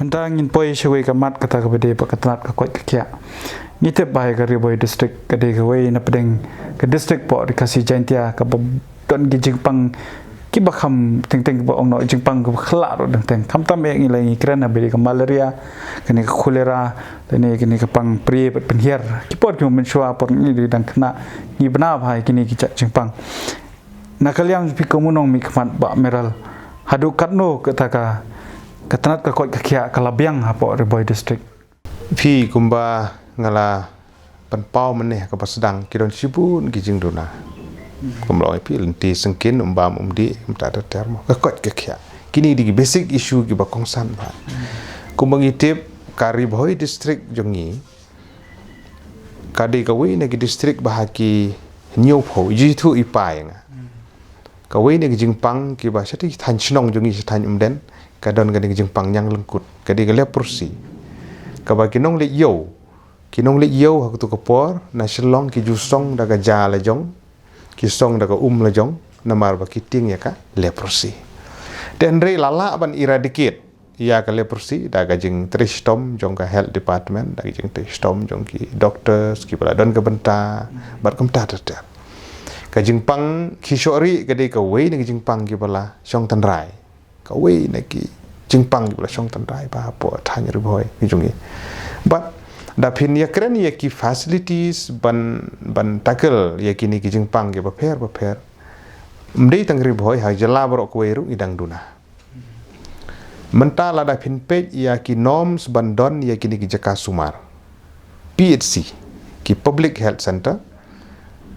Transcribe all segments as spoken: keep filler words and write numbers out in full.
Tang ngin poi sha kawei ka mat kata kaba dei ba ka tnat ka koit ka khiah. Ngi tip ba ha ka Ri Bhoi District ka dei kawei na pdeng ka district hapoh Ri Khasi Jaintia kaba don ki jingpang kiba kham teng teng, kiba ong noh jingpang kiba khlak ruh teng teng. Khamtam eh ngi la ngi kren ha ba dei ka malaria, kane ka cholera, lane kane ka pang prie bad pynhiar. Ki por kiba mynshuwa por ngi dei dang kena, ngi bna bha ïa kine ki jingpang. Na ka liang phi kum u nongmihkhmat Bah Meral, haduh katno kata ka, ka tnat ka koit ka khiah ka la biang hapoh Ri Bhoi District? Phi, kumba nga la pynpaw mynne ha kaba sdang, ki don shibun ki jingduna. Kumba la ong ïa phi, lynti syngkien, um bam um dih, kumta ter ter mo. Ka koit ka khiah, kine dei ki basic issue kiba kongsan bha. Kumba ngi tip, ka Ri Bhoi District jong ngi ka dei kawei na ki district ba ha ki hynñiewphew, ju ithuh i pa ïa nga. Kawei na ki jingpang kiba shatei thaiñ shnong jong ngi, sha thaiñ Umden, ka don kane ka jingpang ñiang lyngkut, ka dei ka leprosy. Kaba ki nongleit ïew, ki nongleit ïew ha kato ka por na Shillong ki ju song da ka ja la jong, ki song da ka um la jong, namar ba ki tieng ïa ka leprosy. Te hynrei la lah ban eradicate ïa ka leprosy da ka jingtrei shitom jong ka health department, da ka jingtrei shitom jong ki doctors kiba la don ka bynta, bad kumta ter ter. Ka jingpang khih shoh rieh ka dei kawei na ka jingpang kiba la shong tynrai, kawei na ki jingpang kiba la shong tynrai bha hapoh thaiñ Ri Bhoi jong ngi. Bad da phin ïa kren ïa ki facilities ban, ban tackle ïa kine ki jingpang kiba pher ba pher, ym dei tang Ri Bhoi, ha jylla baroh kawei ruh ngi dang duna. Mynta lada phin peit ïa ki norms ban don ïa kine ki jaka sumar, P H C, ki Public Health Center,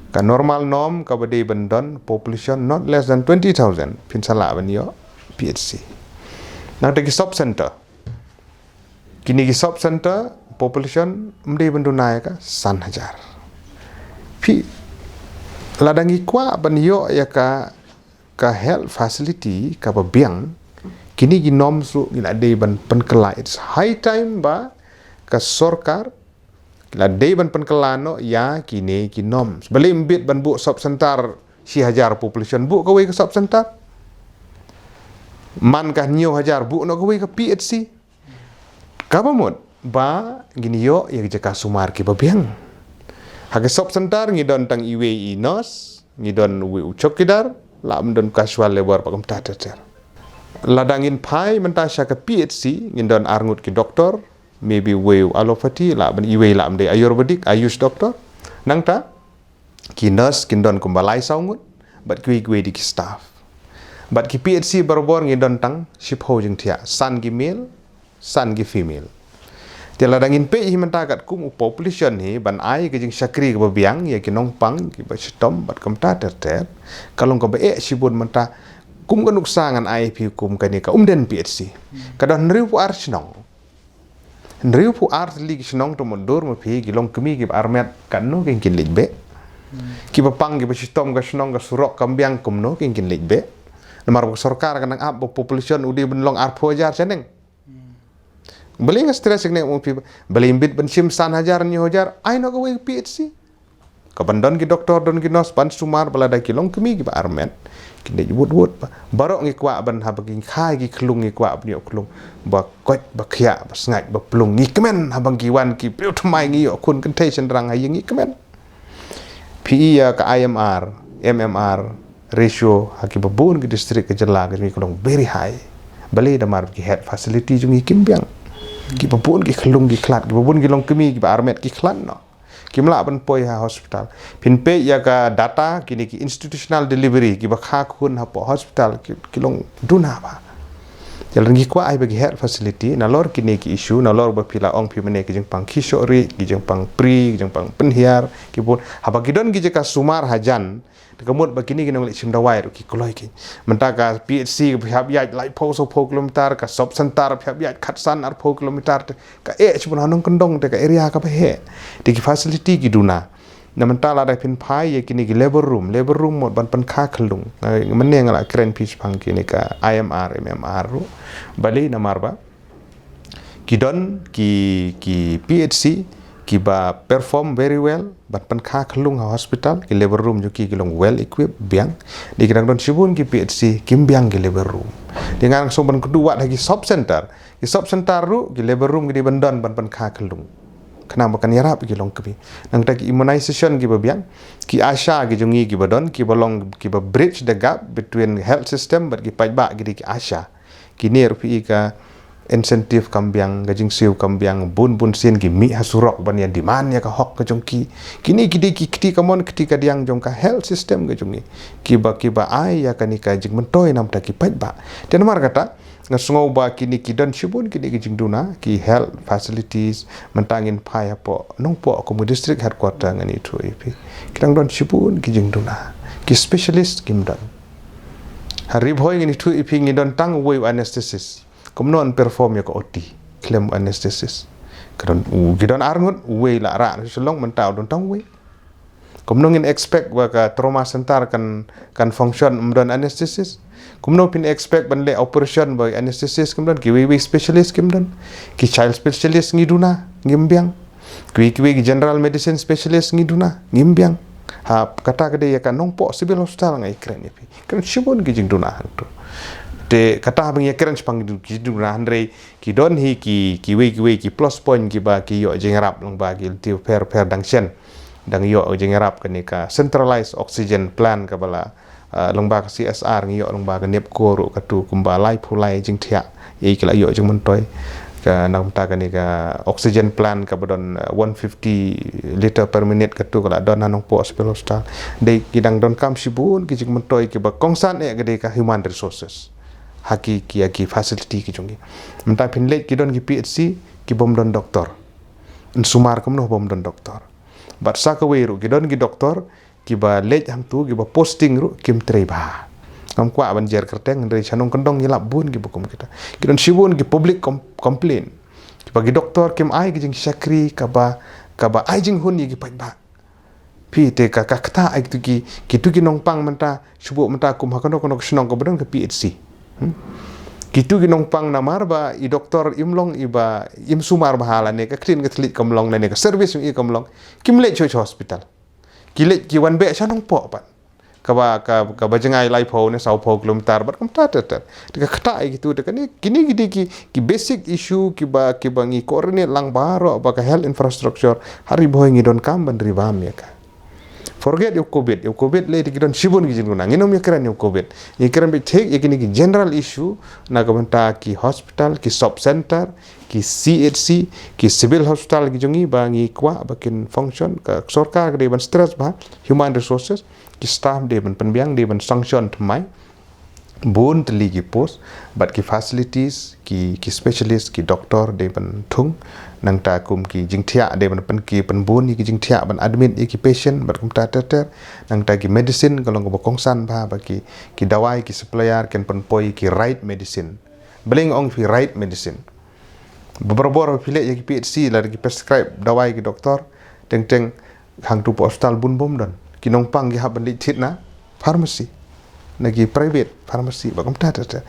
ka normal norm kaba dei ban don population not less than twenty thousand, phin sa lah ban ïoh P H C. Nangta ki sub center, kine ki sub center, population ym dei ban duna ïa ka san hajar. Phi, lada ngi kwah ban ïoh ïa ka, ka health facility kaba biang, kine ki norms ruh ngi la dei ban pynkylla. It's high time ba ka sorkar ki la dei ban pynkylla noh ïa kine ki norms. Balei ym bit ban buh sub center shi hajar population, buh kawei ka sub center. Man ka hynñiew hajar, buh noh kawei ka P H C. Kaba mut ba ngin ïoh ïa ka jaka sumar kiba biang. Ha ka sub center ngi don tang iwei i nurse, ngi don uwei u chowkidar, lah ban don casual labour bad kumta ter ter. Lada ngin phai mynta sha ka P H C, ngin don arngut ki doktor, maybe uwei u allopathy, lah ban, iwei lah ban dei ayurvedic, Ayush doctor. Nangta ki nurse kin don kumba lai saw ngut, bad kiwei kiwei de ki staff. Bad ki P H C barabor ngin don tang shiphew jingthiah, san ki male, san ki female. Te lada ngin peit hi mynta katkum u population hi, ban ai ka jingshakri kaba biang ïa ki nongpang kiba shitom bad kumta ter ter, ka long kaba eh shibun. Mynta kum ka nuksa ngan ai phi kum kane ka Umden P H C, ka don hynriewphew ar shnong. Hynriewphew ar tylli ki shnong, to mutdur ma phi, ki longkmie kiba armet katno kin kin leit beh? Kiba pang kiba shitom, ka shnong ka surok kam biang, kumno kin kin leit beh? Namar ba ka sorkar ka nang ap ba population u dei ban long arphew hajar shaneng. Balei nga stress ïa kane ma phi, balei ym bit ban shim san hajar, hynñiew hajar, ai noh kawei ka P H C. Kaban don ki doktor, don ki nurse ban sumar, ba lada ki longkmie kiba armet kin leit wut wut. Ba baroh ngi kwah ban, haba ngi kha ïa ki khyllung, ngi kwah ban ïoh khyllung ba koit, ba khiah, ba sngaid, ba plung. Ngi kmen, haba ngi wan ki briew thymmai, ngi ïoh khun kynthei shynrang ha ïing, ngi kmen. Phi i ïa ka I M R, M M R ratio ha kiba bun ki district ka jylla ka jong ngi ka long very high. Balei? Namar ki health facility jong ngi kim biang. Kiba bun ki khyllung ki khlad, kiba bun ki longkmie kiba armet ki khlad noh. Kim lah ban poi ha hospital. Phin peit ïa ka data, kine ki institutional delivery, kiba kha khun hapoh hospital, ki, ki long duna bha. Te lada ngi kwah ai ba ki health facility, nalor kine ki issue, nalor ba phi la ong phi mynne, ki jingpang khih shoh rieh, ki jingpang prie, ki jingpang pynhiar, ki bun. Haba ki don ki jaka sumar hajan, te ka mut ba kine ki nongleit shim dawai ruh ki kloi ki. Mynta ka P H C ka phi hap ïaid laiphew sawphew kilometer, ka sub center phi hap ïaid khatsan arphew kilometer, te ka eh shibun. Ha nongkyndong te ka area kaba heh, te ki facility ki duna. Na mynta lada phin phai ïa kine ki labor room, labor room mut ban pynkha khyllung. Nga, mynne nga la kren phi shaphang kine ka I M R, M M R ruh. Balei? Namar ba ki don ki, ki P H C kiba perform very well ban pynkha khyllung ha hospital, ki labor room jong ki ki long well equipped, biang. Te ki dang don shibun ki P H C kim biang ki labor room. Te nga sngew ban kdew wat ha ki sub center. Ki sub center ruh, ki labor room ki dei ban don ban pynkha kyllung. Khnang ba kan ïarap ki long kmie. Nangta ki immunization kiba biang, ki ASHA ki jong ngi kiba don, kiba long, kiba bridge the gap between health system bad ki paidbah ki dei ki ASHA. Kine ruh phi i ka incentive kam biang, ka jingsiew kam biang, bun bun sien ki mih ha surok ban ïa demand ïa ka hok ka jong ki. Kine ki dei ki kti kamon kti kadiang jong ka health system ka jong ngi. Kiba, kiba ai ïa kane ka jingmyntoi namar ki paidbah. Te namar kata, nga sngew ba kine ki don shibun kine ki jingduna, ki health facilities, mynta ngin phai hapoh Nongpoh kum ka district headquarter ngan ïathuh ïa phi. Ki dang don shibun ki jingduna. Ki specialist kim don. Ha Ri Bhoi ngan ïathuh ïa phi ngi don tang uwei u anesthetist. Kumno yn perform ïa ka OT khlem u anesthetist? Ki don, u, ki don arngut, uwei la rah na Shillong, mynta u don tang uwei. Kumno ngin expect ba ka trauma center kan, kan function ym don anesthetist? Kumno phin expect ban leh operation ba anesthetist kim don, kiwei wei specialist kim don? Ki child specialist ngi duna, ngim biang. Kiwei kiwei ki general medicine specialist ngi duna, ngim biang. Ha, kata ka dei ïa ka Nongpoh Civil Hospital nga ïakren ïa phi. Kren shibun ki jingduna hangto. Te kata ba ngi ïakren shaphang ki jingduna, hynrei ki don hi ki, kiwei kiwei ki plus point kiba ki ïoh jingïarap lyngba ki lynti pher pher. Dang shen, dang ïoh jingïarap kane ka centralized oxygen plant kaba la, ah, lyngba ka CSR, ngi ïoh lyngba ka NEEPCO ruh katu kumba laiphew lai jingthiah ïa ki la ïoh jingmyntoi. Ka, namar kane ka oxygen plant kaba don, ah, one fifty liter per minute katu ka la don ha Nongpoh Hospital, hospital. Dei ki dang donkam shibun ki jingmyntoi kiba kongsan eh ka dei ka human resources. Ha ki, ki, ki facility ki jong ngi. Mynta phin leit ki don ki PHC kibym don doktor. Yn sumar kumno bym don doktor? Bad sa kawei ruh ki don ki doktor kiba leit hangtu, kiba posting ruh kim trei bha. Ngam kwah ban jer kyrteng, hynrei sha nongkyndong ngi lap bun kiba kum kita. Ki don shibun ki public com-, complaint. Kiba ki doktor kim ai ki jingshakri kaba, kaba ai jinghun ïa ki paidbah. Phi, te ka, ka kata ai kitu ki, kitu ki nongpang mynta, shu buh mynta kum ha kano kano ka shnong kaba don ka PHC. Hmm? Kitu ki nongpang namar ba i doktor im long, iba im sumar bha lane ka clean ka thylliej kam long lane ka service jong i kam long, kim leit shuh sha hospital. Ki leit ki wan beh sha Nongpoh pat. Kaba, ka, kaba jngai laiphew ne sawphew kilometer bad kumta ter ter. Te ka kata ai kitu, te kane, kine ki dei ki, ki basic issue kiba, kiba ngi coordinate lang baroh ba ka health infrastructure ha Ri Bhoi ngi donkam ban rebump ïa ka. Forget ïa u COVID, ïa u COVID lei te ki don shibun ki jingduna. Ngin ym ïakren ïa u COVID. Ngi kren beit thik ïa kine ki general issue na ka bynta ki hospital, ki sub center, ki CHC, ki civil hospital ki jong ngi ba ngi kwah ba kin function. Ka sorkar ka dei ban stress bha human resources, ki staff dei ban pynbiang, dei ban sanction thymmai. Bun tylli ki post, bad ki facilities, ki, ki specialist, ki doktor dei ban thung. Nangta kum ki jingthiah dei ban pyn, ki pynbun ïa ki jingthiah ban admit ïa ki patient bad kumta ter ter. Nangta ki medicine ka long kaba kongsan bha ba ki, ki dawai, ki supplier kin pynpoi ki right medicine. Balei nga ong phi right medicine? Ba barabor phi leit ïa ki PHC lada ki prescribe dawai ki doktor, teng teng hangtu poh hospital bun bym don. Ki nongpang ki hap ban leit thied na pharmacy, na ki private pharmacy bad kumta ter ter.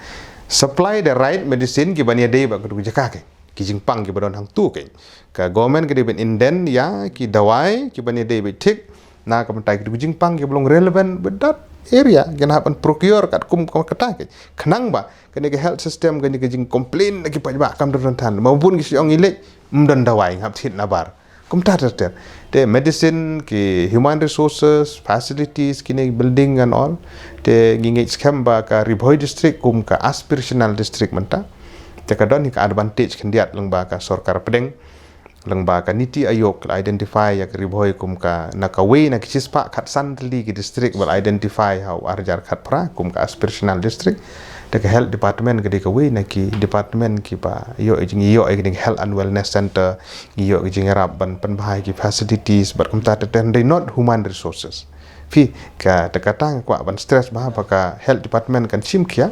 Supply the right medicine kiban ïadei bad katu ka jaka, ki, ki jingpang kiba don hangtu, ki. Ka government ka dei ban indent ïa ki dawai kiban ïadei beit thik na ka bynta kitu ki jingpang kiba long relevant with that area, kin hap ban procure katkum ka kata, ki. Khnang ba kane ka health system, kane ka jingcomplain na ki paidbah kam don than. Ma bun ki shu ong i leit ym don dawai, ngin hap thied nabar. Kumta ter ter. Te medicine, ki human resources, facilities, kine building and all. Te ngi ngeit skhem ba ka Ri Bhoi district kum ka aspirational district mynta, te ka don hi ka advantage khyndiat lyngba ka sorkar pdeng, lyngba ka NITI Aayog la identify ïa ka Ri Bhoi kum ka, na kawei na ki shispah khatsan tylli ki district ba la identify ha u arhajar khatphra kum ka aspirational district. Te ka health department ka dei kawei na ki department kiba ïoh, ngi ïoh ïa kane ka health and wellness center, ngi ïoh ka jingïarap ban pynbha ïa ki facilities bad kumta ter ter, hynrei not human resources. Phi, ka, te kata nga kwah ban stress bha ba ka health department kan shim khia.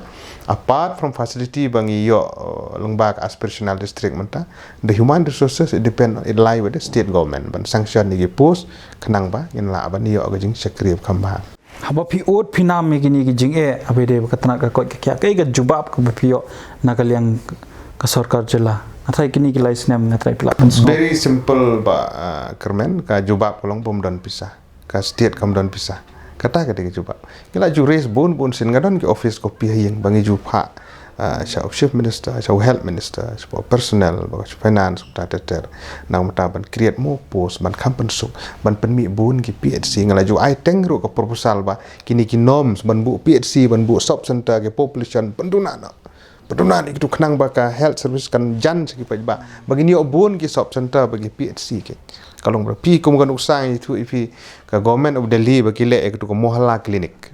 Apart from facility ba ngi ïoh, uh, lyngba ka aspirational district mynta, the human resources, it depend, it lie with the state government ban sanction ïa ki post, khnang ba ngin lah ban ïoh ka jingshakri ba kham bha. Haba phi ud phi nam ïa kine ki jingeh, haba dei ba ka tnat ka koit ka khiah, kaei ka jubab kaba phi ïoh na ka liang ka sorkar jylla? Nga tharai kine ki lai snem nga tharai phi lah ban sngewthuh. Very simple ba, ah, Kyrmen, ka jubab ka long bym don pisa. Ka state kam don pisa. Kata ka dei ka jubab. Ngi la ju raise bun bun sien, nga don ki office copy ha ïing ba ngi ju phah Ah, sha u Chief Minister, sha u Health Minister, sha u personnel, bad sha u Finance, kumta ter ter. Nang mynta ban create more post, ban kham pynsuk, ban pynmih bun ki P H C, nga la ju ai teng ruh ka proposal ba kine ki norms, ban buh P H C, ban buh sub center, ki population, ban duna noh. Ba duna ïa kitu khnang ba ka health service kan jan sha ki paidbah. Ba ngin ïoh bun ki sub center bad ki P H C ki. Ka long ba phi kum ka nuksa ngi ïathuh ïa phi ka Government of Delhi ba ki leh ïa kitu ka Mohalla Clinic.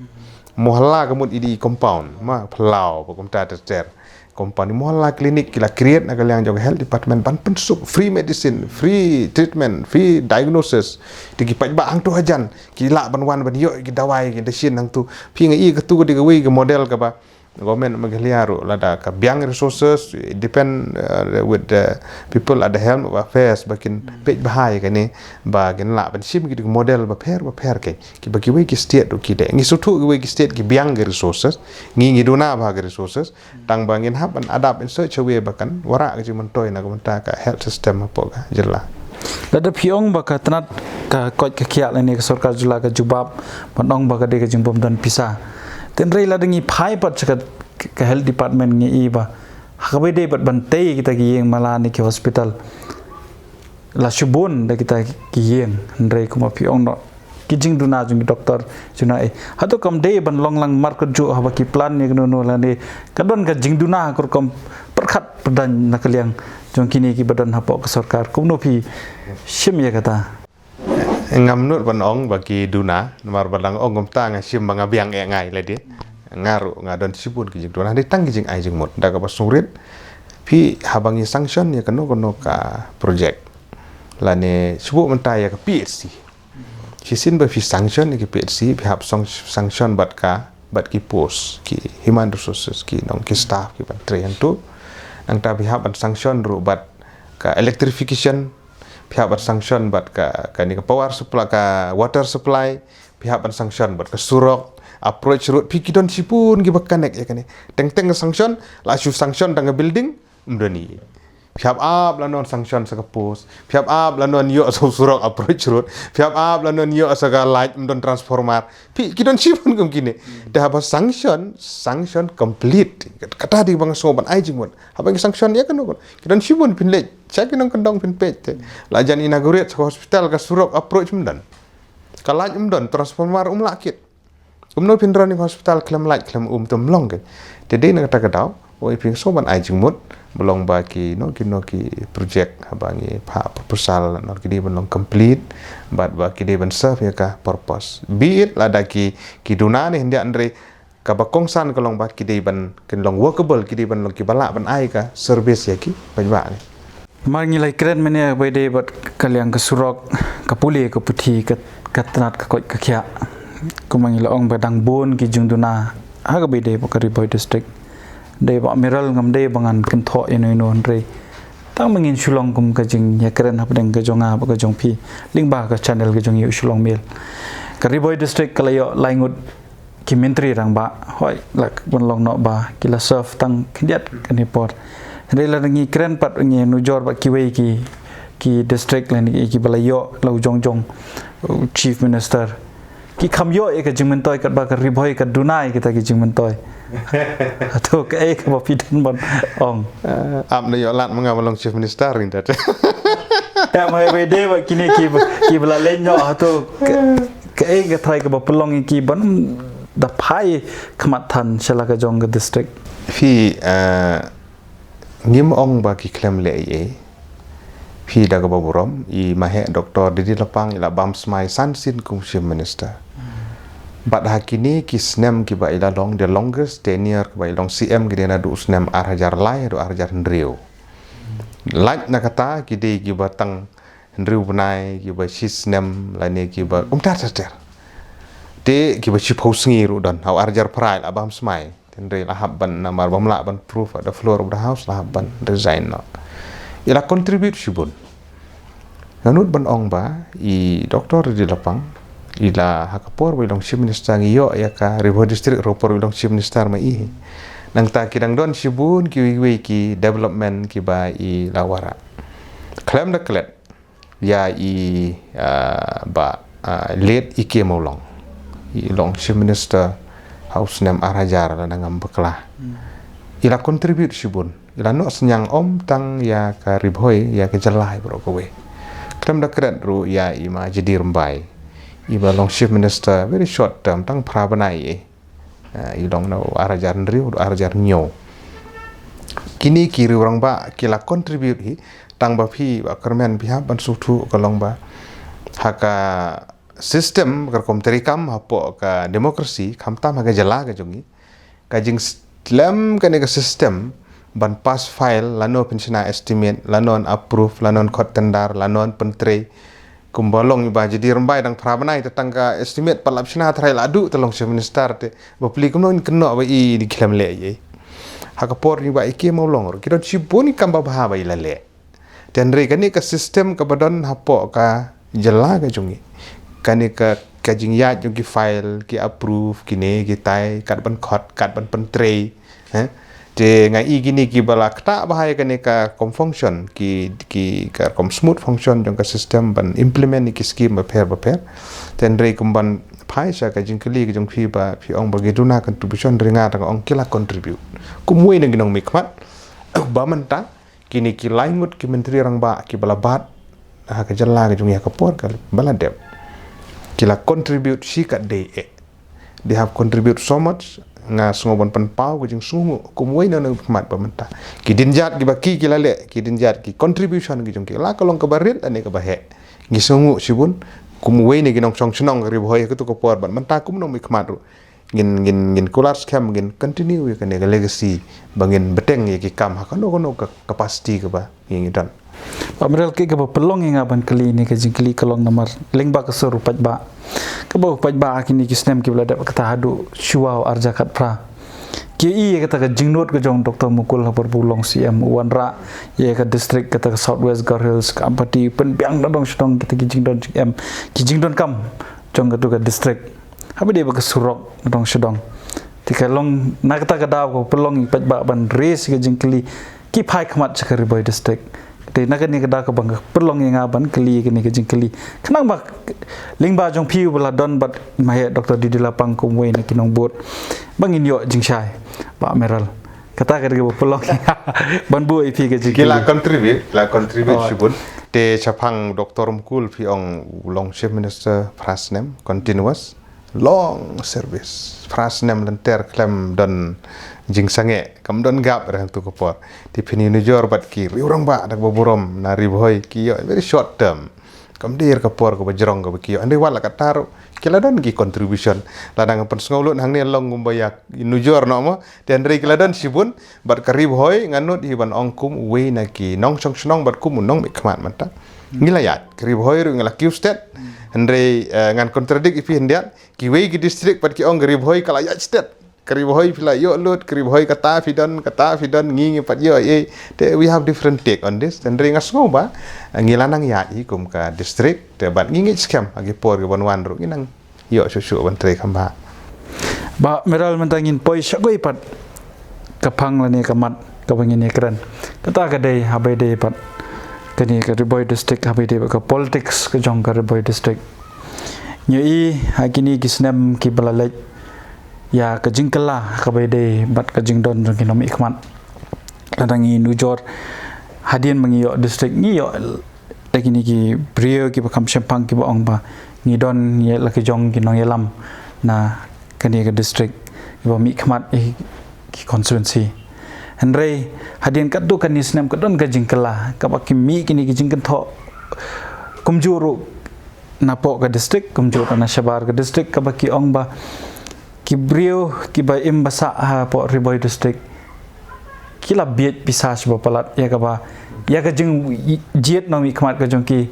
Mohalla ka mut ïa ki compound, ma phyllaw ba kumta ter ter. Compound Mohalla Clinic ki la create na ka liang jong ka Health Department ban pynsuk free medicine, free treatment, free diagnosis. Te ki paidbah hangtu hajan ki lah ban wan ban ïoh ki dawai ki dashin hangtu. Phi nga i katu ka dei kawei ka model kaba Government Meghalaya ruh lada ka biang resources, it depend, uh, with the people at the helm of affairs ba kin peit bha ïa kane, ba kin lah ban shim ki model bapher bapher ki, kiba kiwei ki state ruh ki dei. Ngi sngewthuh kiwei ki state ki biang ki resources, ngi ngi duna bha ki resources, tang ba ngin hap ban adapt in such a way ba kan wanrah ka jingmyntoi na ka bynta ka health system hapoh ka jylla. Lada phi ong ba ka tnat ka koit ka khiah lane ka sorkar jylla ka jubab ban ong ba ka dei ka jingbym don pisa. Hynrei lada ngi phai pat sha ka, ka health department ngi i ba ha kaba ïadei bad ban tei kita ki ïing mala ne ki hospital la shu bun da kita ki ïing, hynrei kumba phi ong noh ki jingduna jong ki doktor jong ngi. Hato kam dei ban long lang markatjuh haba ki plan ïa kano kano lane ka don ka jingduna ka rukom pyrkhat pyrdaiñ na ka liang jong kine kiba don hapoh ka sorkar, kumno phi shim ïa kata? Ngam nud ban ong ba ki duna, namar ba dang ong kumta nga shim ba nga biang eh ngai lade. Nga ruh nga don shibun ki jingduna, dei tang ki jingai jingmut. Da kaba sngewrit, phi haba ngi sanction ïa kano kano ka project, lane shu mynta ïa ka P H C. Shisien ba phi sanction ïa ka P H C, phi hap song sanction bad ka, bad ki post, ki human resources, ki nong ki staff, ki ban train tu. Nangta phi hap ban sanction ruh bad ka electrification, phi hap ban sanction bad ka, kane ka power supply, ka water supply, phi hap ban sanction bad ka surok, approach road, phi ki don shibun kiba connect ïa kane. Teng teng ka sanction, la shu sanction tang ka building, ym don i. Phi hap ap la non sanction sa ka post, phi hap ap la non ïoh sa surok approach road, phi hap ap la non ïoh sa ka light, ym don transformer. Phi ki don shibun kum kine. Te haba sanction, sanction complete. Kata dei ba nga sngew ban ai jingmut. Haba ngi sanction ïa kano kano, ki don shibun, phin leit sha ki nongkyndong phin peit te. La jan inaugurate sa ka hospital, ka surok approach ym don. Ka light ym don, transformer ym lah kit. Kumno phin run ïa ka hospital khlem light khlem um, te ym long keiñ. Te dei na kata ka daw, oi, phi sngew ban ai jingmut, ba long ba kino kino ki project haba ngi phah proposal noh ki dei ban long complete, bad ba ki dei ban serve ïa ka purpose. Be it lada ki, ki duna ne hynda, hynrei kaba kongsan ka long ba ki dei ban, kin long workable, ki dei ban long kiba lah ban ai ka service ïa ki paidbah ne. Mar ngi la kren mynne ba ïadei bad ka liang ka surok, ka pule ka puthi, ka, ka tnat ka koit ka khiah. Kumba ngi la ong ba dang bun ki jingduna ha kaba ïadei bad ka Ri Bhoi District. Dei ba Miral ngam dei ba ngan kynthoh ïano ïano, hynrei tang ba ngin shu long kum ka jingïakren hapdeng ka jong nga bad ka jong phi lyngba ka channel ka jong YouTube Shillong Mail. Ka Ri Bhoi District ka la ïoh lai ngut ki Myntri Rangbah, hooid, la ban long noh ba ki la serve tang khyndiat kane por. Hynrei lada ngi kren pat, ngi nujor bad kiwei ki, ki district lane ki, kiba la ïoh la u jong jong, uh, Chief Minister, ki kham ïoh ïa ka jingmyntoi katba ka Ri Bhoi ka duna ïa kita ki jingmyntoi. Hato kaei kaba phi don ban ong? Eh, ap da ïoh lad ma nga ban long Chief Minister, ring dat. Te ma ba ïadei bad kine ki, kiba la leit noh, hato ka, kaei ka trai kaba pynlong ïa ki ban da phai khmat than sha la ka jong ka district? Phi, eh, ngim ong ba ki khlem leh ei ei. Phi da kaba burom, i Maheh Doctor Didi Lapang i la bam smai san sien kum Chief Minister. Bad ha kine ki snem kiba i la long, the longest tenure kaba i long C M ki dei naduh snem ar hajar lai haduh ar hajar hynriew. Lait na kata ki dei kiba tang hynriew bnai, kiba shi snem, lane kiba kumta ter ter. Te kiba shiphew sngi ruh don, ha u ar hajar phra i la bam smai. Hynrei la hap ban, namar bym lah ban prove at the floor of the house, la hap ban resign noh. I la contribute shibun. Nga nud ban ong ba i Doctor Didi Lapang i la, ha ka por ba i long Chief Minister ngi ïoh ïa ka Ri Bhoi District ruh por ba i long Chief Minister ma i. Nangta ki dang don shibun kiwei kiwei ki development kiba i la wanrah. Khlem da klet ïa i, ah, Bah, ah, late E K Mawlong. I long Chief Minister ha u snem ar hajar lada ngam bakla. Hmm. i la contribute shibun, i la noh synñiang ym tang ïa ka Ri Bhoi, ïa ka jylla baroh kawei. Khlem da klet ruh ïa i ma J D Rymbai, i ba long Chief Minister very short term, tang phra bnai eh. Ah, i long na u ar hajar hynriew, ar hajar hynñiew. Kine ki riewrangbah ki la contribute hi, tang ba phi Bah Kyrmen phi hap ban sngewthuh ka long ba ha ka system ka rukom treikam hapoh ka democracy, khamtam ha ka jylla ka jong ngi, ka jingslem kane ka system ban pass file, lano pynshna estimate, lano approve, lano khot tender, lano pyntrei. Kumba long i ba J D Rymbai dang phra bnai te tang ka estimate pat la pynshna, trai la duh te long Chief Minister te ba pli kumno in kynnoh ba i di khlem leh ei. Ha ka por ni ba i ki mo long ruh, ki don shibun ki kam babha ba i la leh. Te hynrei kane ka system kaba don hapoh ka jylla ka jong ngi, kane ka, ka jingïaid jong ki file, ki approve, kine kitai, kat ban khot, kat ban pyntrei, eh? Te nga i kine kiba la ktah bha ïa kane ka rukom function, ki, ki ka rukom smooth function jong ka system ban implement ïa ki scheme bapher bapher. Te hynrei kumban phai sha ka jingkylli ka jong phi ba phi ong ba ki duna contribution, hynrei nga dang ong ki la contribute kum uwei na ki nongmihkhmat. Ba mynta kine ki lai ngut ki myntri rangbah kiba la bat ha ka jylla ka jong ngi ha ka por kaba la dep, ki la contribute shikatdei eh. They have contribute so much. Nga sngew ban pynpaw ka jingsngewnguh kum uwei na u nongmihkhmat ba mynta ki dien jait kiba ki, ki la leh, ki dien jait ki contribution ki jong ki, la ka long kaba rit lane kaba heh. Ngi sngewnguh shibun kum uwei na ki nongshong shnong ka Ri Bhoi ha katu ka por, bad mynta kum u nongmihkhmat ruh ngin, ngin, ngin kular skhem ngin continue ïa kane ka legacy ba ngin bteng ïa ki kam ha kano kano ka capacity kaba ngi, ngi don. Bah Mayraleh, kaba pynlong ïa nga ban kylli ne ka jingkylli ka long namar lyngba ka sur u paidbah, kaba u paidbah ha kine ki snem kiba la dep kata haduh shuwa u ar hajar khatphra ki ïohi ïa kata ka jingnud ka jong Doctor Mukul ha por ba u long C M, u wanrah ïa ka district kata ka South West Garo Hills, ka Ampati, pynbiang da dong sha dong kita ki jingdon jingem, ki jingdonkam jong katu ka district. Haba dei ba ka surok dong sha dong. Te ka long na kata ka daw ka pynlong ïa u paidbah ban raise ka jingkylli, ki phai khmat sha ka Ri Bhoi District. Te na kane ka daw kaba nga pynlong ïa nga ban kylli ïa kane ka jingkylli, khnang ba lyngba jong phi uba la don bad ma heh Doctor D D Lapang kum uwei na ki nongbud, ba ngin ïoh jingshai, Bah Mayraleh. Kata ka dei kaba pynlong ïa nga ban buh ïa phi ka jingkylli. Ki la contribute, la contribute shibun. Te shaphang Doctor Mukul phi ong u long Chief Minister phra snem continuous, long service, phra snem lynter khlem don jingsangeh, kam don gap re hangtu ka por. Te phin ïa nujor bad ki riewrangbah da kaba burom na Ri Bhoi ki ïoh very short term. Kam dei ka por kaba jrong kaba ki ïoh. Hynrei wat la katta ruh ki la don ki contribution. Lada ngan pynsngew lut hangne long kumba ïa nujor noh mo. Te hynrei ki la don shibun, bad ka Ri Bhoi nga nud hi ban ong kum uwei na ki nongshong shnong bad kum u nongmihkhmat mynta. Ngi la ïaid, ka Ri Bhoi ruh ngi la kiew stet. Hynrei, eh, ngan contradict ïa phi hyndiat, kiwei ki district pat ki ong ka Ri Bhoi ka la ïaid stet. Ka Ri Bhoi phi la ïoh lut, ka Ri Bhoi kata phi don, kata phi don, ngi ngi pat ïoh ei. Te we have different take on this. Hynrei nga sngew ba, eh, ngi la nang ïaid hi kum ka district, te bad ngi ngeit skhem ha ki por kiban wan ruh ngi nang ïoh shuh shuh ban trei kham bha. Bah Mayraleh, mynta ngin poi sha kawei pat ka phang lane ka mat kaba ngin ïakren. Kata ka dei haba ïadei bad kane ka Ri Bhoi District, haba ïadei bad ka politics ka jong ka Ri Bhoi District. Ngi ïohi ha kine ki snem kiba la leit ïa ka jingkylla kaba ïadei bad ka jingdon jong ki nongmihkhmat. Lada ngi nujor hadien ba ngi ïoh district, ngi ïoh da kine ki briew kiba kham shemphang kiba ong ba ngi don ïa la ki jong ki nongïalam na kane ka district kiba mihkhmat ïa ki constituency. Hynrei hadien katto katne snem ka don ka jingkylla kaba ki mih kine ki jingkynthoh kumjuh ruh napoh ka district, kumjuh ruh na shabar ka district, kaba ki ong ba ki briew kiba im ba sah hapoh Ri Bhoi District ki la bieit pisa shibun palat ïa kaba, ïa ka jingjied nongmihkhmat ka jong ki.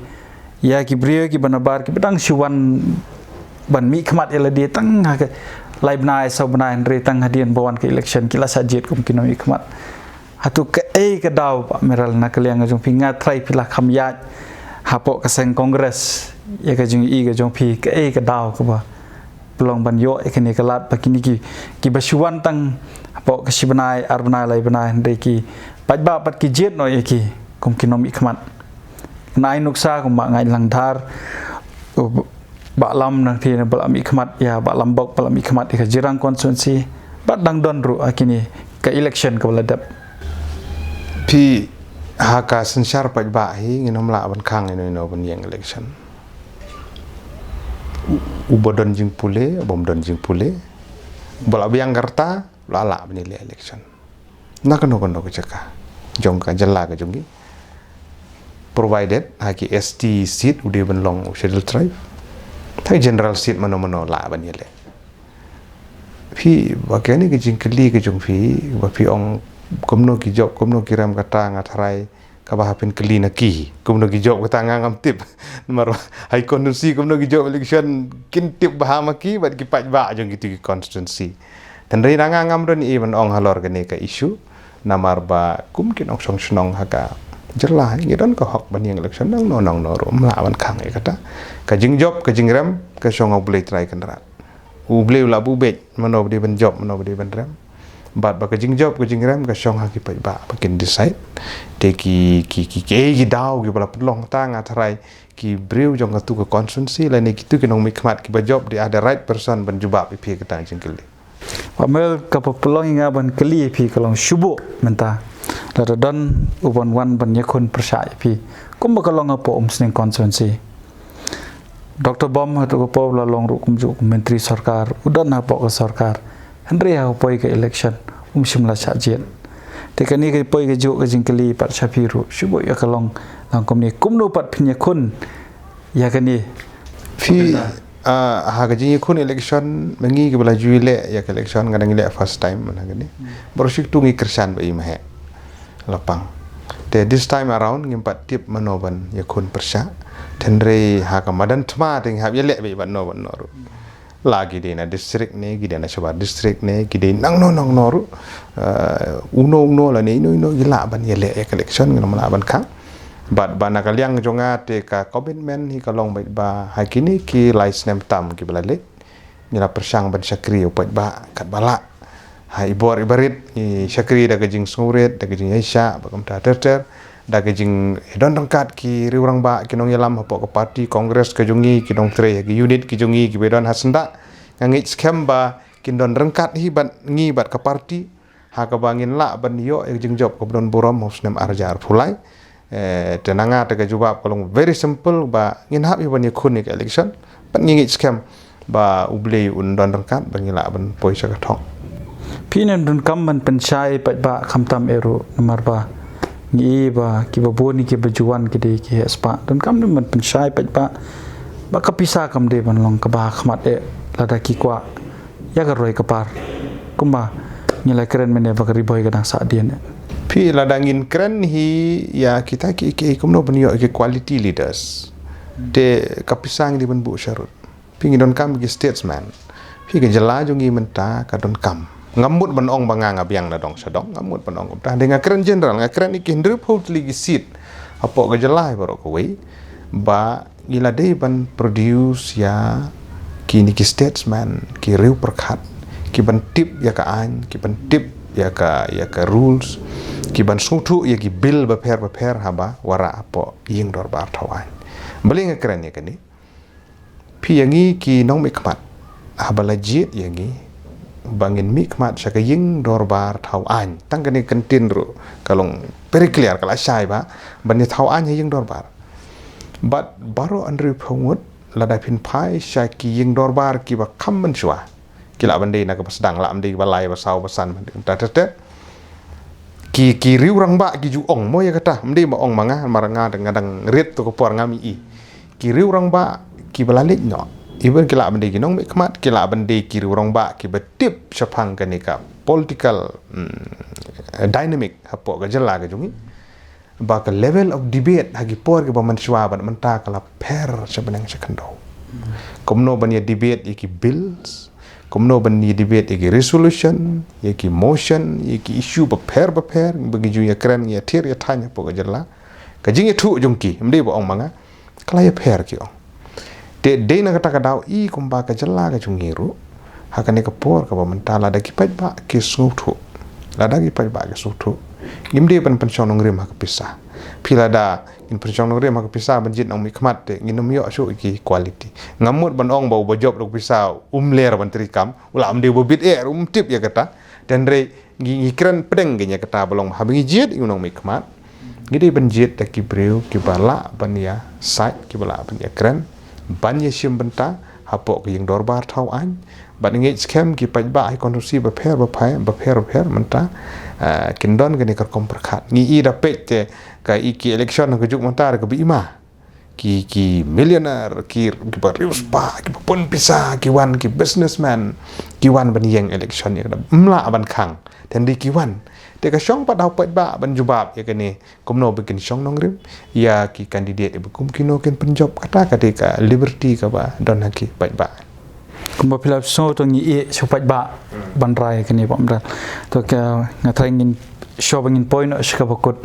Ïa ki briew kiba nabar kiba dang shu wan ban mihkhmat ïa lade tang ha ka lai bnai saw bnai, hynrei tang hadien ba wan ka election ki la shah jied kum ki nongmihkhmat. Hato kaei ka daw, Bah Mayraleh, na ka liang ka jong phi? Nga tharai phi la kham ïaid hapoh ka seng Congress, ïa ka jingïohi ka jong phi, kaei ka daw kaba pynlong ban ïoh ïa kane ka lad ba kine ki, kiba shu wan tang hapoh ka shi bnai, ar bnai, lai bnai, hynrei ki paidbah pat ki jied noh ïa ki kum ki nongmihkhmat. Nga ai nuksa kum Bah Ngaitlang Dhar, Bah Lam, nang phi, ba la mihkhmat ïa Bah Lambok, ba la mihkhmat ïa ka Jirang constituency, bad dang don ruh ha kine ka election kaba la dep. Phi, ha ka synshar paidbah hi ngin ym lah ban khang ino ino ban ïeng election. U, uba don jingpule, bym don jingpule, ba la biang ka rta, la lah ban ïaleh election na kano kano ka jaka jong ka jylla ka jong ngi, provided ha ki S T seat u dei ban long u Scheduled Tribe. Ha ki general seat mano mano lah ban ïaleh. Phi, ba kane ka jingkylli ka jong phi, ba phi ong kumno ki jop, kumno ki rem, kata nga tharai kaba hap phin kylli na ki, kumno ki jop kata nga ngam tip. Namar ha ki constituency kumno ki jop election kin tip bha ma ki bad ki paidbah jong kito ki constituency. Hynrei na nga ngam don ei ban ong halor kane ka issue. Namar ba kum ki nongshong shnong ha ka jylla ngi don ka hok ban ïeng election nangno nangno ruh, ym lah ban khang ïa kata. Ka jingjop ka jingrem ka shong ha U Blei Trai Kynrad. U Blei u lah ban bud mano ba dei ban jop, mano ba dei ban rem. Bad ba ka jingjop ka jingrem ka shong ha ki paidbah ba kin decide. Te ki, ki, ki, ki, eh, ki daw kiba la pynlong, ta nga tharai ki briew jong katu ka constituency lane kito ki nongmihkhmat kiba jop dei, ah, the right person ban jubab ïa phi kata ka jingkylli. Ba mel kaba pynlong ïa nga ban kylli ïa phi ka long shu buh mynta, lada don uban wan ban ïakhun pyrshah ïa phi, kumba ka long hapoh Umsning constituency. Doktor Bom ha katu ka por u la long ruh kumjuh u myntri sorkar, u don hapoh ka sorkar. Hynrei ha ka poi ka election um shym la shah jied. Te kane ka poi kajuh ka jingkylli pat sha phi ruh, shu buh ïa ka long, long kumne, kumno pat phin ïakhun ïa kane. Phi, ah, ha ka jingïakhun election, ma ngi kiba la ju ïaleh ïa ka election, nga dang ïaleh first time mynta kane. Baroh shi kyntu ngi kyrshan bha ïa ma heh lapang. Te this time around ngim pat tip mano ban ïakhun pyrshah. Hynrei ha ka madan thma te ngi hap ïaleh beit bad no bad no ruh. La ki dei na district ne, ki dei na shabar district ne, ki dei nangno nangno ruh. Eh, uno uno lane ino ino ki lah ban ïaleh ïa ka election, ngim lah ban khang. Bad ba na ka liang jong nga te ka commitment hi ka long beit ba ha kine ki lai snem tam kiba la leit, ngi la pyrshang ban shakri ïa u paidbah katba lah. Ha i bor i barit ngi shakri da ka jingsngewrit, da ka jingïaishah, bad kumta ter ter, da ka jingdon ryngkat ki riew rangbah, ki nongïalam hapoh ka party Congress ka jong ngi, ki nongtrei ha ki unit ki jong ngi kiba don ha syndah. Nga ngeit skhem ba kin don ryngkat hi bad ngi bad ka party ha kaba ngin lah ban ïoh ïa ka jingjop kaba don burom ha u snem ar hajar arphew lai. Eh, te na nga te ka jubab ka long very simple ba ngin hap hi ban ïakhun ïa ka election. Bad ngi ngeit skhem ba U Blei un don ryngkat ba ngi lah ban poi sha ka thong. Phi nym donkam ban pynshai paidbah khamtam eh ruh, namar ba ngi i ba kiba bun kiba ju wan ki dei ki heh spah. Donkam nym ban pynshai paidbah ba ka pisa kam dei ban long kaba ha khmat eh lada ki kwah ïa ka roi ka par. Kumba ngi la kren mynne ba ka Ri Bhoi ka dang sahdien. Phi, lada ngin kren hi ïa kita ki, ki kumno ban ïoh ki quality leaders, te ka pisa ngi dei ban buh sharud. Phi, ngi donkam ki statesman. Phi, ka jylla jong ngi mynta ka donkam. Ngam mut ban ong ba nga nga biang na dong sha dong, ngam mut ban ong kumta. Hynrei nga kren general, nga kren ïa ki hynriewphew tylli ki seat hapoh ka jylla baroh kawei, ba ngi la dei ban produce ïa kine ki statesman, ki riew pyrkhat, ki ban tip ïa ka aiñ, ki ban tip ïa ka, ïa ka rules, ki ban sngewthuh ïa ki bill bapher bapher haba wanrah hapoh ïing dorbar thaw aiñ. Balei nga kren ïa kane? Phi, ïa ngi ki nongmihkhmat, haba la jied ïa ngi ba ngin mihkhmat sha ka ïing dorbar thaw aiñ, tang kane ka kyntien ruh ka long very clear, ka la shai ba ban ïa thaw aiñ ha ïing dorbar. Bad baroh hynriewphew ngut, lada phin phai sha ki ïing dorbar kiba kham mynshuwa, ki lah ban dei na kaba sdang, lah ban dei ba lai, ba saw, ba san, ba dei kumta ter ter. Ki, ki riew rangbah ki ju ong, mo ïa kata, ym dei ba ong ma nga, namar nga dang, nga dang rit tu ka por, ngam i. Ki riew rangbah kiba la leit noh, even ki lah ban dei ki nongmihkhmat, ki lah ban dei ki riew rangbah kiba tip shaphang kane ka political, mm, dynamic hapoh ka jylla ka jong ngi, ba ka level of debate ha ki por kiba mynshuwa bad mynta ka la pher sha bneng sha khyndew. Kumno ban ïa debate ïa ki bills, kumno ban ïa debate ïa ki resolution, ïa ki motion, ïa ki issue bapher bapher ba ngi ju ïa kren, ïa thied ïa thaiñ hapoh ka jylla. Ka jingïathuh jong ki, ym dei ba ong ma nga, ka la ïapher, ki ong. Te dei na kata ka daw i kumba ka jylla ka jong ngi ruh, ha kane ka por kaba mynta, lada ki paidbah ki sngewthuh, lada ki paidbah ki sngewthuh, ngim dei ban pynshong nongrim ha ka pisa. Phi, lada ngin pynshong nongrim ha ka pisa ban jied nongmihkhmat, te ngin ym ïoh shuh ki quality. Ngam mut ban ong ba uba jop da ka pisa um ler ban treikam, u lah ban dei uba bit eh ruh, ym tip ïa kata. Hynrei ngi, ngi kren pdeng kane kata ba long, haba ngi jied ïa u nongmihkhmat, ngi dei ban jied da ki briew kiba lah ban ïa sait, kiba lah ban ïa kren, ban ïa shim bynta hapoh ka ïing dorbar thaw aiñ. Bad ngi ngeit skhem ki paidbah ha ki constituency bapher bapher, bapher bapher mynta, ah, kin don kane ka rukom pyrkhat. Ngi i da peit te ka i ki election ha ka juk mynta da kaba i ma. Ki, ki millionaire, ki, kiba riewspah, kiba pun pisa, ki wan, ki businessman, ki wan ban ïeng election ïa kata. Ym lah ban khang. Tang dei ki wan. Te ka shong pat ha u paidbah ban jubab ïa kane. Kumno ba kin shong nongrim ïa ki candidate ba kum kino kin pynjop, kata ka dei ka liberty kaba don ha ki paidbah. Kumba phi la sngew to ngi ïeh sha u paidbah ban rai kane ba ym dal. To ka nga trai ngin shu ba ngin poi noh sha kaba kut.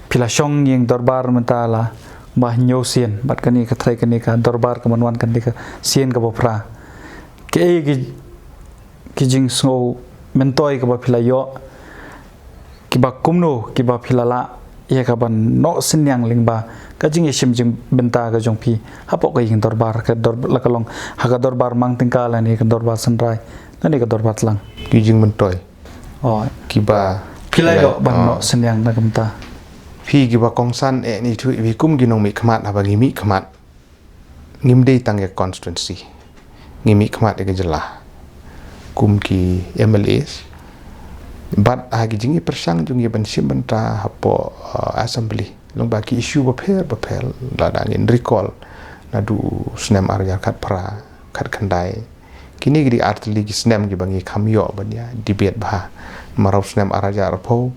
Phi la shong ïing dorbar mynta la ba hynñiew sien, bad kane ka trai kane ka dorbar ka ban wan kane ka sien kaba phra. Kaei ki, ki jingsngew myntoi kaba phi la ïoh, kiba kumno kiba phi la lah ïa ka ban noh synñiang lyngba ka jingïashim jingbynta ka jong phi hapoh ka ïing dorbar, ka dor-, la ka long ha ka dorbar mang tyngka lane ka dorbar synrai lane ka dorbar tlang. Ki jingmyntoi. Oh. Kiba phi la ïoh ban, oh, noh synñiang na ka bynta. Phi kiba kongsan, eh, ni tu, phi kum ki nongmihkhmat, haba ngi mihkhmat, ngim dei tang ïa ka constituency, ngi mihkhmat ïa ka jylla kum ki M L As. Bad ha ki jingïapyrshang jong ngi ban shim bynta hapoh, uh, assembly lyngba ki issue bapher bapher, lada ngin recall naduh u snem ar hajar khatphra, khatkhyndai. Kine ki dei ar tylli ki snem kiba ngi kham ïoh ban ïa debate bha. Namar u snem ar hajar arphew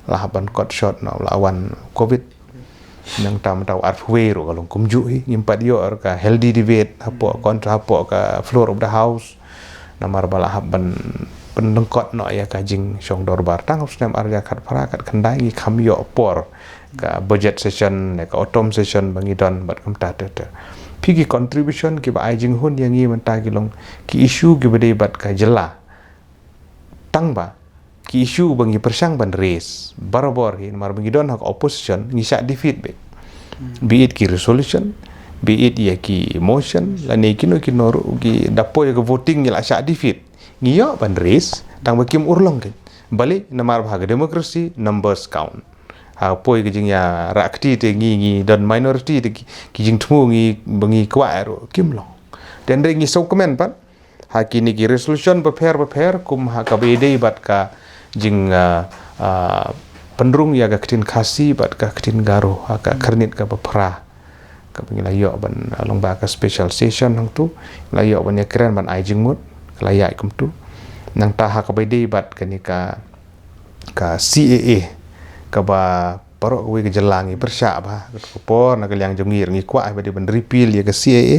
la hap ban kot shot, na la wan covid. Nangta mynta u arphew wei ruh ka long kumjuh hi, ngim pat ïoh ka healthy debate hapoh contra, hapoh ka floor of the house. Namar ba la hap ban pynlyngkot noh ïa ka jingshong dorbar. Tang u snem ar hajar khatphra, khatkhyndai ngi kham ïoh por ka budget session ne ka autumn session ba ngi don bad kumta ter ter. Phi ki contribution kiba ai jinghun ïa ngi mynta ki long ki issue kiba dei bad ka jylla. Tang ba ki issue ba ngi pyrshang ban raise barabor hi, namar ba ngi don ha ka opposition ngi shah defeat beit. Hmm. Be it ki resolution, be it ïa ki motion, lane kino kino ruh ki, da poi ïa ka voting ngi la shah defeat. Ngi ïoh ban raise, tang ba kim urlong kein. Balei? Namar ba ha ka democracy numbers count. Ha poi ka jingïarap kti te ngi, ngi don minority te ki, ki jingthmu ngi, ba ngi kwah ruh kim long. Te hynrei ngi sngewkmen pat ha kine ki resolution bapher bapher, kum ha kaba ïadei bad ka jing, ah, ah, pynrung ïa ka ktien Khasi bad ka ktien Garo ha ka khyrnit kaba phra, kaba ngi la ïoh ban, ah, lyngba ka special session hangtu, la ïoh ban ïakren ban ai jingmut, ka la ïaid kumtu. Nangta ha kaba ïadei bad kane ka, ka C A A, kaba baroh kawei ka jylla ngi pyrshah bha, ka por na ka liang jong ngi ruh ngi kwah ba dei ban repeal ïa ka C A A.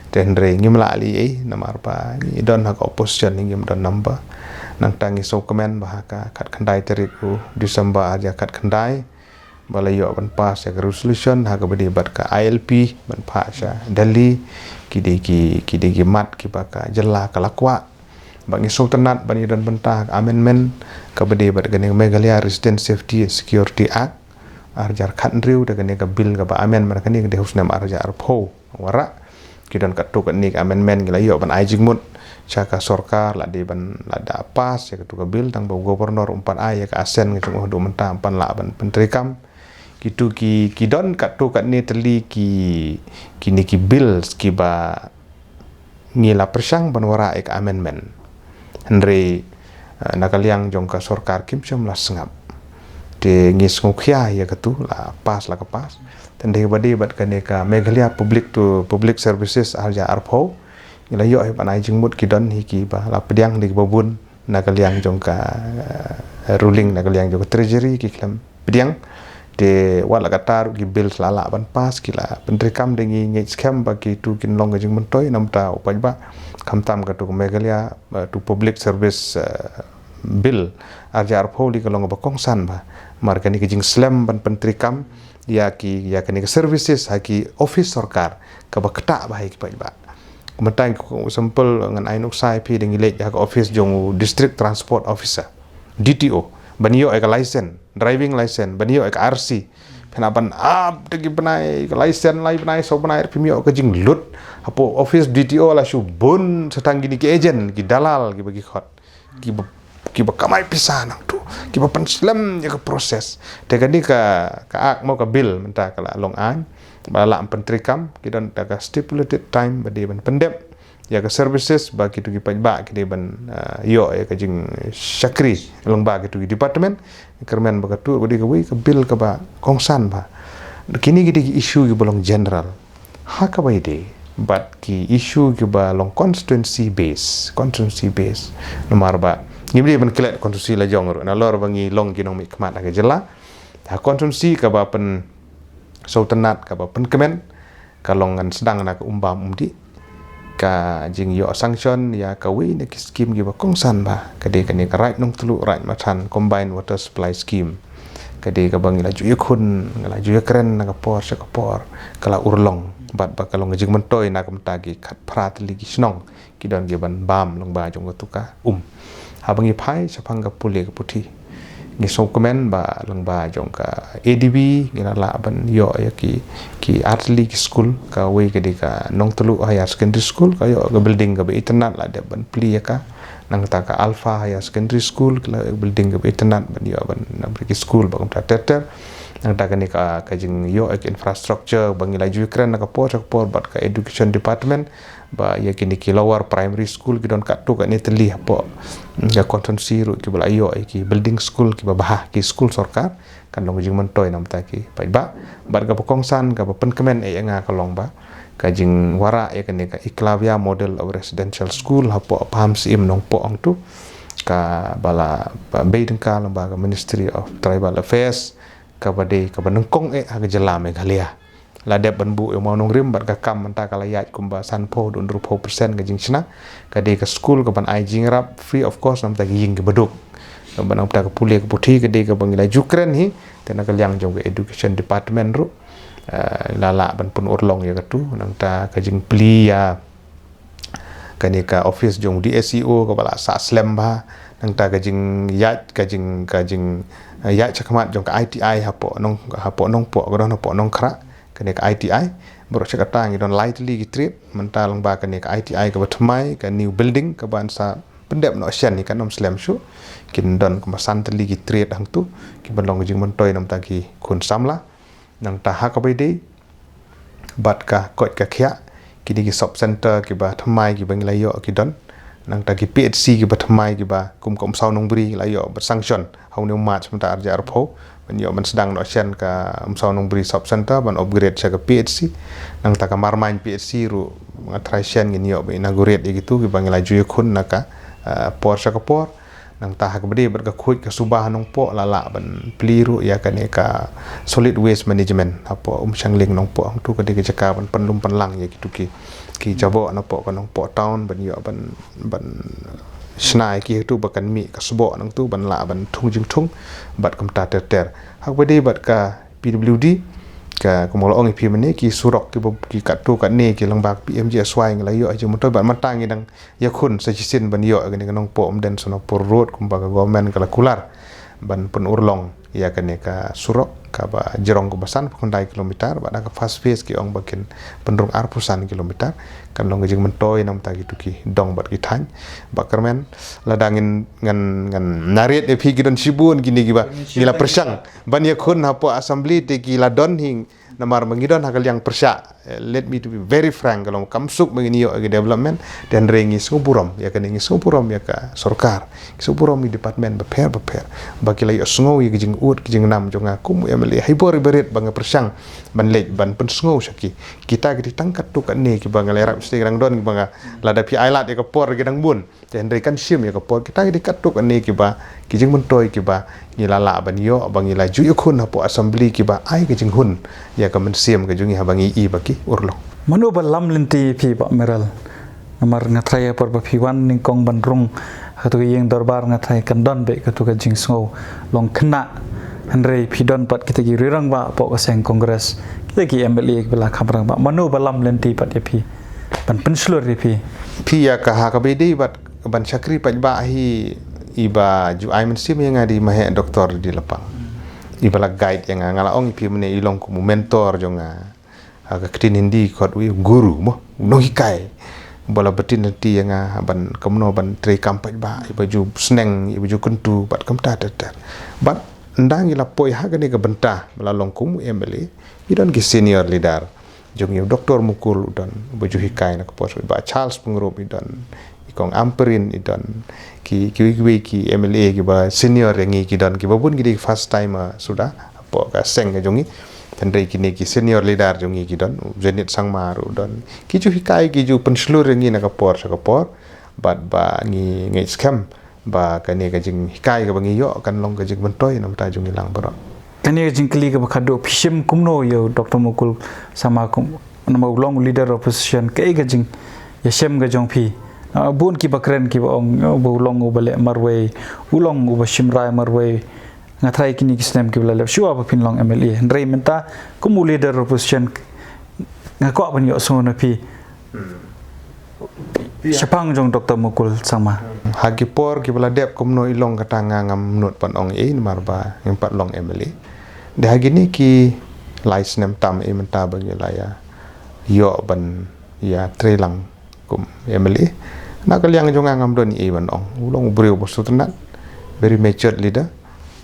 Te hynrei ngim lah leh ei ei, namar ba ngi don ha ka opposition, ngim don number. Nangta ngi sngewkmen ba ha ka khatkhyndai tarik u December ar hajar khatkhyndai, ba la ïoh ban pass ïa ka resolution ha kaba dei bad ka I L P ban phah sha Delhi. Ki dei ki, ki dei ki mat kiba ka jylla ka la kwah. Ba ngi sngewtynnat ba ngi don bynta ha ka amendment kaba dei bad kane ka Meghalaya Resident Safety and Security Act ar hajar khathynriew, da kane ka bill kaba amendment kane ka dei ha u snem ar hajar arphew. Wanrah ki don katto katne ka amendment, ngi la ïoh ban ai jingmut sha ka sorkar, la dei ban, lada pass ïa katto ka bill, tang ba u governor um pat ai ïa ka assent ka jong u haduh mynta, um pat lah ban pyntreikam. Kitu ki, ki don katto katne tylli ki, kine ki bills kiba ngi la pyrshang ban wanrah ïa ka amendment. Hynrei, eh, na ka liang jong ka sorkar kim shym la sngap. Te ngi sngewkhia ïa katu, la pass la ka pass. Te hynrei ba dei bad kane ka Meghalaya Public to Public Services ar hajar arphew, ngi la ïoh hi ban ai jingmut, ki don hi kiba la pdiang da kiba bun na ka liang jong ka, eh, ruling, na ka liang jong ka treasury ki khlem pdiang. Te wat la katta ruh ki bill la lah ban pass, ki la pyntreikam, da ngi ngeit skhem ba kitu kin long ka jingmyntoi namar u paidbah, khamtam katu ka Meghalaya, eh, to Public Service, eh, Bill ar hajar arphew, lei ka long kaba kongsan bha. Namar kane ka jingslem ban pyntreikam ïa ki, ïa kane ka services ha ki office sorkar kaba ktah bha ïa ki paidbah. Mynta, example, ngan ai nuksa ïa phi, da ngi leit ha ka office jong u District Transport Officer, D T O, ban ïoh ïa ka license, driving license, ban ïoh ïa ka R C. Phin hap ban ap da ki bnai, ka license lai bnai, saw bnai, phim ïoh ka jinglut. Hapoh office D T O la shu bun sa tang kine ki agent, ki dalal, kiba ki khot, kiba, kiba kamai pisa nangtu, kiba pynslem ïa ka process. Te kane ka, ka act mo, ka bill mynta ka la long aiñ, ba la pyntreikam, ki don da ka stipulated time ba dei ban pyndep ïa ka services ba kito ki paidbah ki dei ban, ah, ïoh ïa ka jingshakri lyngba kito ki department. Kyrmen ba katu ka dei kawei ka bill kaba kongsan bha. Kine ki dei ki issue kiba long general. Ha kaba ïadei bad ki issue kiba long constituency base, constituency base. Namar ba ngim dei ban klet constituency la jong ruh, nalor ba ngi long ki nongmihkhmat ha ka jylla. Ha constituency kaba pynsngewtynnat, kaba pynkmen, ka long ngan sdang na ka umbam umdih, ka jingïoh sanction ïa kawei na ki skim kiba kongsan bha, ka dei kane ka Raid Nongtluh, Raid Mathan Combined Water Supply Scheme. Ka dei kaba ngi la ju ïakhun, ngi la ju ïakren na ka por sha ka por, ka la urlong, bad ba ka long ka jingmyntoi na ka bynta ki khatphra tylli ki shnong ki don kiban bam lyngba jong katu ka um. Haba ngi phai shaphang ka pule ka puthi, ngi sngewkmen ba lyngba jong ka A D B ngi la lah ban ïoh ïa ki, ki ar tylli ki skul, kawei ka dei ka Nongtluh Higher Secondary School, ka ïoh ka building kaba itynnat, la dep ban plie ïa ka. Nangta ka Alpha Higher Secondary School, ka la building kaba itynnat ban ïoh ban namar ki skul ba kumta ter ter. Nangta kane ka, ka jingïoh ïa ki infrastructure ba ngi la ju ïakren na ka por sha ka por bad ka Education Department, ba ïa kine ki lower primary school ki don katto katne tylli hapoh, mm, ka constituency ruh kiba la ïoh ïa ki building school kiba bha, ki skul sorkar, kan long ka jingmyntoi na ka bynta ki paidbah. Bad kaba kongsan, kaba pynkmen eh ïa nga ka long ba ka jingwanrah ïa kane ka Eklavya Model of Residential School hapoh Pahamsyiem Nongpoh hangtu, kaba la, ba bei tyngka lyngba ka Ministry of Tribal Affairs, kaba dei kaba nyngkong eh ha ka jylla Meghalaya. La dep ban buh ïa u mawnongrim bad ka kam mynta ka la ïaid kumba sanphew haduh hynriewphew percent ka jingshna. Ka dei ka skul kaban ai jingïarap free of cost na ka bynta ki ïing kiba duk. Bad na ka bynta ka pule ka puthi ka dei kaba ngi la ju kren hi, te na ka liang jong ka Education Department ruh, eh, la lah ban pynurlong ïa katu, nangta ka jingplie ïa kane ka office jong D S E O kaba la sah slem bha, nangta ka jingïaid, ka jing, ka jing, eh, ïaid shakhmat jong ka I T I hapoh Nong, hapoh Nongpoh, ka don hapoh Nongkhrah, kane ka I T I. Baroh shi katta ngi don lai tylli ki trade, mynta lyngba kane ka I T I kaba thymmai, ka new building kaban sa pyndep noh shen, ïa kan ym slem shuh. Kin don kumba san tylli ki trade hangtu, kiban long ka jingmyntoi na ka bynta ki khun samla. Nangta ha kaba ïadei bad ka koit ka khiah, kine ki sub center kiba thymmai kiba ngi la ïoh ki don. Nangta ki P H C kiba thymmai kiba kum ka Umsaw Nongbri ngi la ïoh bad sanction ha une u March mynta arhajar arphew, ban ïoh ban sdang noh shen ka Umsaw Nongbri sub center ban upgrade sha ka P H C. Nangta ka Marmain P H C ruh nga tharai shen ngin ïoh ban inaugurate ïa kitu kiba ngi la ju ïakhun na ka, eh, por sha ka por. Nangta ha kaba ïadei bad ka khuid ka suba ha Nongpoh, la lah ban plie ruh ïa kane ka solid waste management hapoh Umshangling Nongpoh, hangtu ka dei ka jaka ban pynlum pynlang ïa kitu ki, ki jaboh napoh ka Nongpoh town ban ïoh ban, ban shna ïa ki hangtu ba kan mih ka sboh nangtu ban lah ban thung jingthung bad kumta ter ter. Ha kaba ïadei bad ka P W D, ka, kumba la ong ïa phi mynne, ki surok kiba, ki katto katne ki lyngba ka P M G S Y ngi la ïoh jingmyntoi bad mynta ngi dang ïakhun sa shisien ban ïoh kane ka Nongpoh Umden Sonapur Road kumba ka government ka la kular ban pynurlong ïa kane ka surok kaba jrong kaba sanphew khyndai kilometer, bad ha ka first phase ki ong ba kin pynrung arphew san kilometer. Kan long ka jingmyntoi na ka bynta kitu ki dong bad ki thaiñ. Ba kyrmen, lada ngin, ngan, ngan narrate ïa phi, ki don shibun kine kiba ngi la pyrshang ban ïakhun hapoh assembly te ki la don hi, namar ba ngi don ha ka liang pyrshah. Eh, let me to be very frank, ka long kam suk ba ngin ïoh ïa ka development, te hynrei ngi sngewburom ïa kane, ngi sngewburom ïa ka sorkar, ngi sngewburom ïa department bapher bapher ba ki la ïohsngew ïa ka jingud ka jingnam jong nga kum u M L A, ha i bor i barit ba nga pyrshang ban leit ban pynsngew sha ki. Kita ki dei tang katto katne kiba nga la ïarap shisha, ki dang don kiba nga, lada phi ai lad ïa ka por ki dang bun. Te hynrei kan shim ïa ka por, kita ki dei katto katne kiba, ki jingmyntoi kiba ngi la lah ban ïoh, ba ngi la ju ïakhun hapoh assembly kiba ai ka jinghun ïa ka mynsiem ka jong ngi haba ngi i ba ki urlong. Mano ba lam lynti ïa phi, Bah Meral? Namar nga tharai ha por ba phi wan nyngkong ban rung ha katu ka ïing dorbar, nga tharai kan don beit katu ka jingsngew long khynnah. Hynrei phi don pat kita ki rangbah hapoh ka seng Congress, kita ki M L A kiba la kham rangbah. Mano ba lam lynti pat ïa phi ban pynshlur ïa phi? Phi ïa ka ha kaba ïadei bad ban shakri paidbah hi, iba ju ai mynsiem ïa nga dei Maheh Doctor D. Lapang. Iba la guide ïa nga, nga la ong ïa phi mynne i long kum u mentor jong nga. Ha ka ktien Hindi khot u guru mo, u nonghikai. ba la batin lynti ïa nga ban kumno ban trei kam paidbah, iba ju sneng, iba ju kyntu, bad kumta ter ter. Bad ynda ngi la poi ha kane ka bynta ba la long kum u M L A, i don ki senior leader jong ngi, u Doctor Mukul u don, ba ju hikai na ka por, i Bah Charles Pyngrope i don, i Kong Ampareen i don, ki, ki, ki, ki M L A kiba senior ïa ngi ki don, kiba bun ki dei first timer suda hapoh ka seng ka jong ngi. Hynrei kine ki senior leader jong ngi ki don, u Janet Sangma ruh u don, ki ju hikai, ki ju pynshlur ïa ngi na ka por sha ka por, bad ba ngi ngeit skhem ba kane ka jinghikai kaba ngi ïoh kan long ka jingmyntoi na ka bynta jong ngi lang baroh. Kane ka jingkylli kaba khadduh, phi shim kumno ïa u Doctor Mukul Sangma kum, namar u long u leader opposition, kaei ka jingïashem ka jong phi? Ah, bun kiba kren kiba ong, oh, ba u long uba leh marwei, u long uba shim rai marwei. Nga tharai kine ki snem kiba la leit shuwa ba phin long M L A. Hynrei mynta kum u leader opposition, nga kwah ban ïohsngew na phi shaphang jong Doctor Mukul Sangma. Ha ki por kiba la dep kumno i long kata nga ngam nud ban ong ei, namar ba ngim pat long M L A. Te ha kine ki lai snem tam ei mynta ba ngi la ïa ïoh ban ïa trei lang kum M L A, na ka liang jong nga ngam don ei ban ong. U long u briew ba sngewtynnat, very matured leader.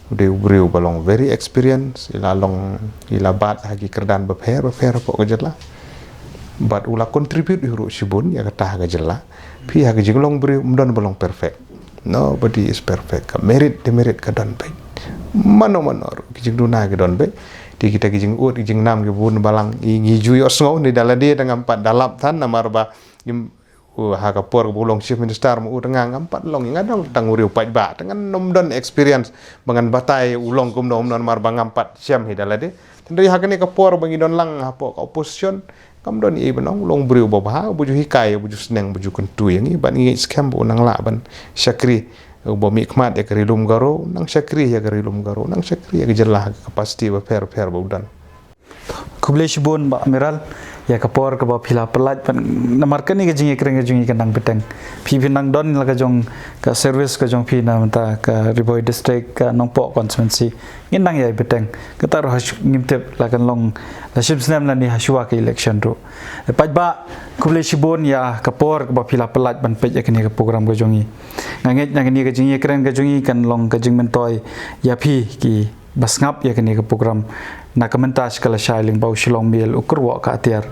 U dei u briew ba long very experienced, i la long, i la bat ha ki kyrdan bapher bapher hapoh ka jylla. Bad u la contribute ruh shibun ïa kata ha ka jylla. Phi ha ka jinglong briew, ym don ba long perfect. Nobody is perfect. Ka merit demerit ka don beit. Mano mano ruh ki jingduna ki don beit. Te kita ki jingud, ki jingnam kiba bun balang, i ngi ju ïohsngew, ngi da lade da ngam pat da lap than, namar ba ngim, u, ha ka por ba u long Chief Minister ma u, te nga ngam pat long, nga dang tang u riew paidbah, te ngan ym don experience ba ngan batai u long kumno kumno, namar ba ngam pat shem hi da lade. Hynrei ha kane ka por ba ngi don lang hapoh ka opposition, ngam don ei ban ong, u long briew ba bha, uba ju hikai, uba ju sneng, uba ju kyntu ïa ngi, bad ngi ngeit skhem ba u nang lah ban shakri, uba mihkhmat ïa ka Ri Lum Garo, nang shakri ïa ka Ri Lum Garo, nang shakri ïa ka jylla ha ka capacity bapher bapher ba u don. Khublei shibun Bah Amiral ïa ka por kaba phi la pyllait ban, namar kane ka jingïakren ka jong ngi ka nang bteng. Phi, phi nang don la ka jong ka service ka jong phi na bynta ka Ri Bhoi District, ka Nongpoh constituency. Ngin nang ïai bteng. Kata ruh ha shu-, ngim tip la kan long la shim snem lane ha shuwa ka election ruh. Eh, paidbah, khublei shibun ïa ka por kaba phi la pyllait ban peit ïa kane ka program ka jong ngi. Nga ngeit na kane ka jingïakren ka jong ngi kan long ka jingmyntoi ïa phi ki ba sngap ïa kane ka program na ka mynta shkala shai lyngba u Shillong Mail u kyrwoh ka atiar.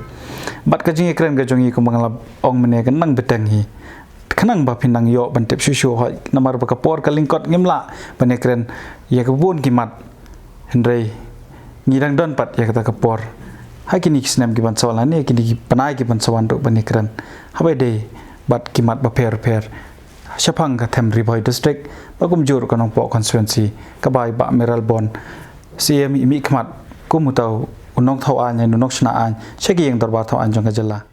Bad ka jingïakren ka jong ngi kumba nga la ong mynne ka nang bteng hi. Khnang ba phin nang ïoh ban tip shuh shuh hoi, namar ba ka por ka lyngkot ngim lah ban ïakren ïa ka bun ki mat. Hynrei ngi dang don pat ïa kata ka por ha kine ki snem ki ban sa wan lane kine ki bnai ki ban sa wan ruh ban ïakren. Haba ïadei bad ki mat bapher bapher shaphang ka them Ri Bhoi District, ba kumjuh ka Nongpoh constituency, kaba i Bah Mayralborn Syiem i mihkhmat kum uta u nongthaw aiñ, u nongshna aiñ sha ki ïing dorbar thaw aiñ jong ka jylla.